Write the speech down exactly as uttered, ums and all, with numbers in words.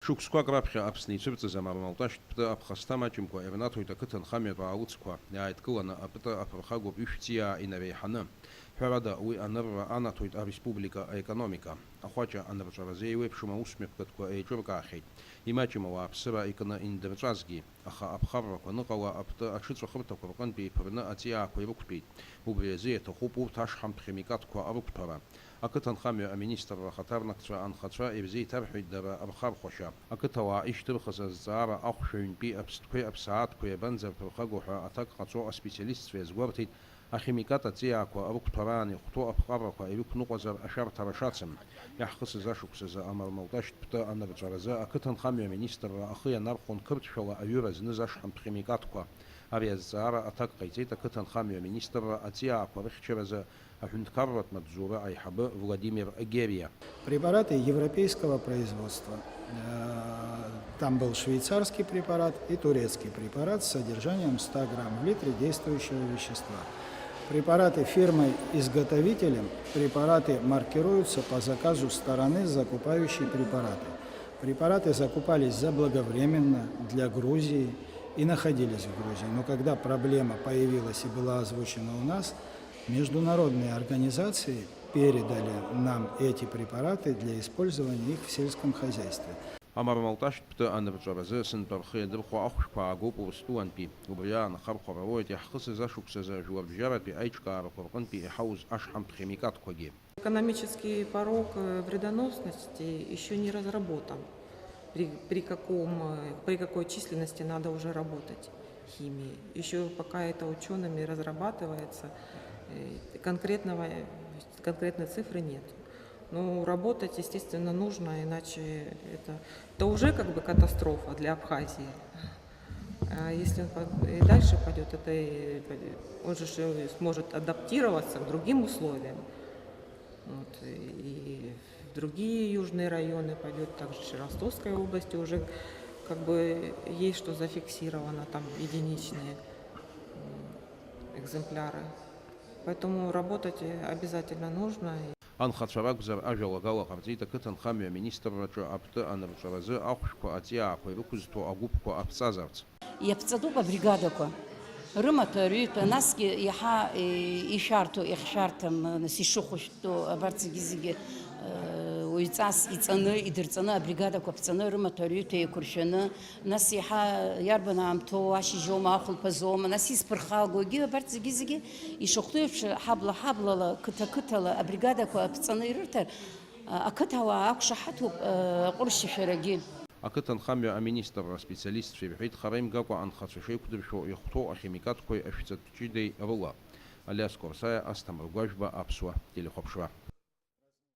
Шықәсқәак раԥхьа Аԥсны ицәырҵыз амармалташьтә пты аԥхасҭа маҷымкәа ирнаҭоит ақыҭанхамҩатә аалыҵқәа, иааидкыланы апты аԥырхагоуп ишәҵиаа инареиҳаны. Ҳәарада, уи анырра анаҭоит ареспублика аекономика. Ахәаҷа анырҵәаразы еиуеиԥшым аусмҩаԥгатәқәа еиҿыркаахьеит, имаҷым ауааԥсыра икны индырҵәазгьы, аха аԥхаррақәа аныҟала, апты аҽыҵәахырҭақәа рҟынтә еиԥырны аҵиаақәа ирықәтәеит. Убри азы иаҭахуп урҭ ашҳамтә химикатқәа рықәҭәара. Ақыҭанхамҩа аминистрра ахаҭарнакцәа анхацәа ирзеиҭарҳәеит дара рхархәашьа. Ақыҭауаа ишьҭырхыз азҵаара ахәшә ҩнтәи аԥстәқәеи аԥсаатәқәеи абанӡарԥырхаго ҳәа аҭак ҟаҵо аспециалистцәа иазгәарҭеит, ахимикат аҵиаақәа рықәҭәараан ихәҭоу аԥҟарақәа ирықәныҟәазар ашәарҭара шацым. Иаҳхысыз ашықәсазы амармалташьтә пты анырҵәаразы ақыҭанхамҩа аминистрра ахы ианархәон қырҭшәала аҩыра зныз ашҳамтә химикатқәа. Ари азҵаара аҭак ҟаиҵеит ақыҭанхамҩа аминистрра аҵиаақәа рыхьчаразы аҳәынҭқарратә маҵзура аиҳабы Владимир Гериа. Препараты европейского производства, э, там был швейцарский препарат и турецкий препарат с содержанием ста грамм в литре действующего вещества. Препараты фирмой-изготовителем, препараты маркируются по заказу стороны, закупающей препараты. Препараты закупались заблаговременно для Грузии и находились в Грузии. Но когда проблема появилась и была озвучена у нас, международные организации передали нам эти препараты для использования их в сельском хозяйстве. Амармалташьтә пты анырҵәаразы сынтәа рхы иадырхәо ахәшәқәа аагоуп Урыстәылантәи. Убри аан ахархәара роуеит иаҳхысыз ашықәсазы ажәларбжьаратәи аиҿкаарақәа рҟынтәи иҳауз ашҳамтә химикатқәагьы. Экономический порог, э, вредоносности ещё не разработан. При, при каком, э, при какой численности надо уже работать химией. Ещё пока это учёными разрабатывается, э, конкретного, э, конкретной цифры нет. Ну, работать, естественно, нужно, иначе это, это уже как бы катастрофа для Абхазии. А если он по-, и дальше пойдёт, это и пойдёт. Он же ж сможет адаптироваться к другим условиям. Вот, и в другие южные районы пойдёт, также в Ростовской области уже как бы есть, что зафиксировано, там единичные, м, экземпляры. Поэтому работать, э, обязательно нужно. Анхацәа ракәзар, ажәалагала ҟарҵеит ақыҭанхамҩа аминистрраҿы апты анырҵәаразы ахәшәқәа аҵиаақәа ирықәызҭәо агәыԥқәа аԥҵазарц. Иаԥҵатәуп абригадақәа. Рымаҭәа, рҩыҭәа, насгьы иаҳа, е, ишәарҭоу, иахьшәарҭам, нас ишыхәышәтәу, абарҭ зегьы-зегьы, э, уаҩҵас иҵаны, идырҵаны, абригадақәа ԥҵаны, рымаҭәа, рҩыҭәа еиқәыршәаны, нас иаҳа иарбан аамҭоу, ашьыжьоума, ахәылԥазоума, нас изԥырхагоугьы, абарҭ зегьы-зегьы ишахәҭоу еиԥш, ҳабла-ҳаблала, қыҭа-қыҭала абригадақәа ԥҵаны ирырҭар, а, ақыҭауаа ақәшаҳаҭуп, а, аҟәыршьышәарагьы. Ақыҭанхамҩа аминистрра аспециалистцәа ирҳәеит, хара имгакәа анхацәа шеиқәдыршәо ихәҭоу ахимикатқәеи ашәҵатә ҷыдеи рыла. Алиас Қорсаиа, Асҭамыр Гәажәба, Аԥсуа телехәаԥшра.